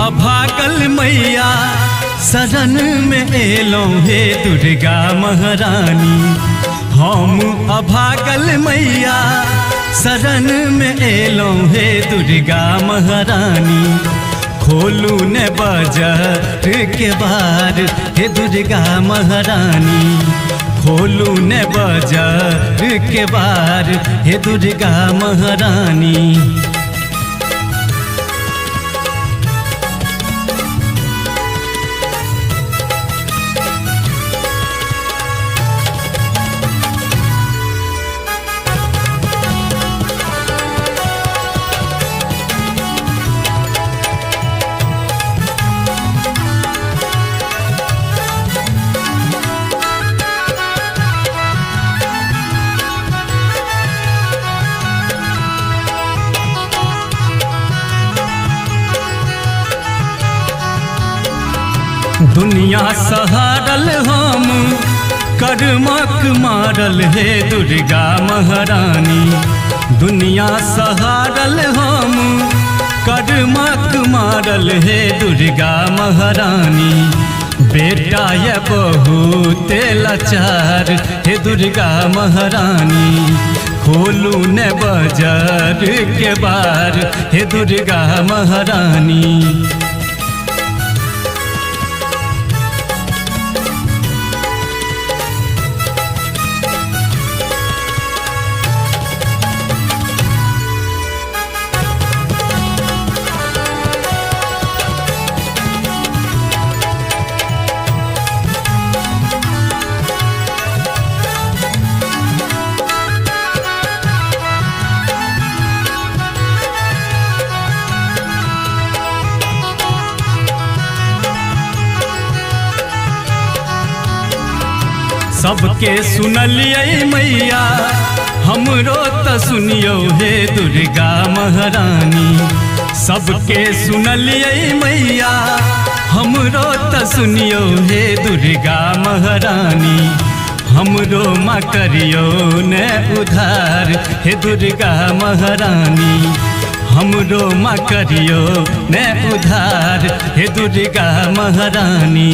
अभागल मैया शरण में एलहुँ हे दुर्गा महारानी। हम अभागल मैया शरण में एलहुँ हे दुर्गा महारानी। खोलू ने बजर के बार हे दुर्गा महारानी। खोलू ने बजर के बार हे दुर्गा महारानी। दुनिया सहारल हम कर्मक मारल हे दुर्गा महारानी। दुनिया सहारल हम कर्मक मारल हे दुर्गा महारानी। बेटा ये बहुत लाचार हे दुर्गा महारानी। खोलू ने बजर के बार हे दुर्गा महारानी। सबके सुनलियै मैया हमरो त सुनियौ हे दुर्गा महारानी। सबके सुनलियै मैया हमरो त सुनियौ हे दुर्गा महारानी। हमरो माँ करियौ ने उधार हे दुर्गा महारानी। हमरो माँ करियौ ने उधार हे दुर्गा महारानी।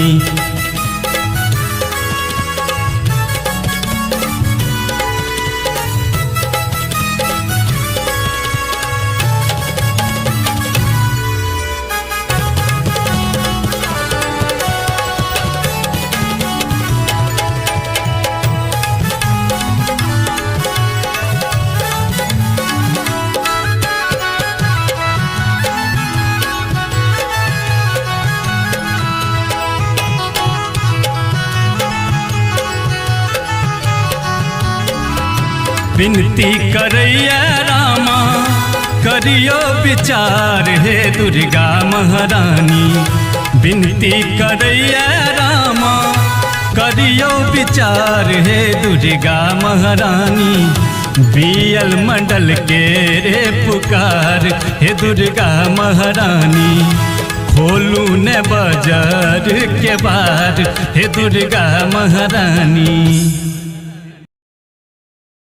विनती करैया रामा करियो विचार हे दुर्गा महारानी। विनती करैया रामा करियो विचार हे दुर्गा महारानी। बीएल मंडल के रे पुकार हे दुर्गा महारानी। खोलू ने बजर के बार हे दुर्गा महारानी।